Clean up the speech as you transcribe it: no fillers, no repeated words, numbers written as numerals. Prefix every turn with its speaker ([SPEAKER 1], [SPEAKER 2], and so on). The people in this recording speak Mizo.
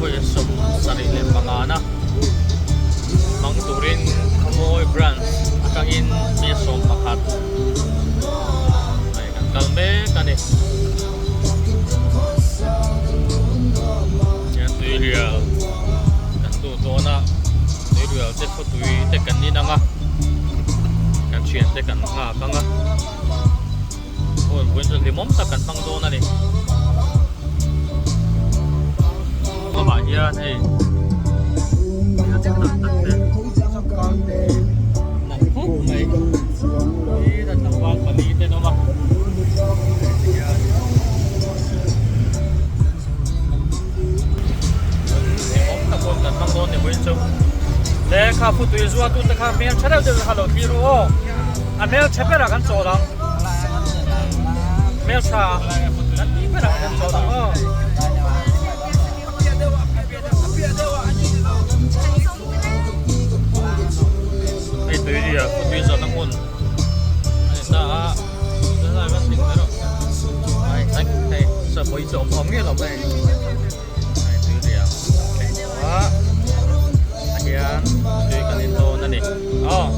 [SPEAKER 1] Vawi 75 na hmang turin Khawmawi Branch atangin mi 11 hei kan kal mek a ni. Hian tuirial kan duh dawn a, tuirial te khawtui te kan in ang a, kan thian te kan nghak ang a. Awi vawiin chu hlimawm tak kan hmang dawn a ni. Lamah hian hei thil chi tak tak te lang khawp mai tira tlangval pali te an awm a tihian hlimawm tak pawh kan hmang dawn ni vawiin chu le kha futui zuatu te kha hmel tha deuh deuh kha lo thlir u aw. A hmelchhe berah kan chawl ang. Hmeltha kan tih berah kan chawl ang aw. Hei tui ria khu tui zawhna hmun a ni ta a, helai van ding mai rawh. Ai ai hei sapawi chu awm awm ngei lo mai. Hei tui ria a hian tui kan in dawn a ni aw.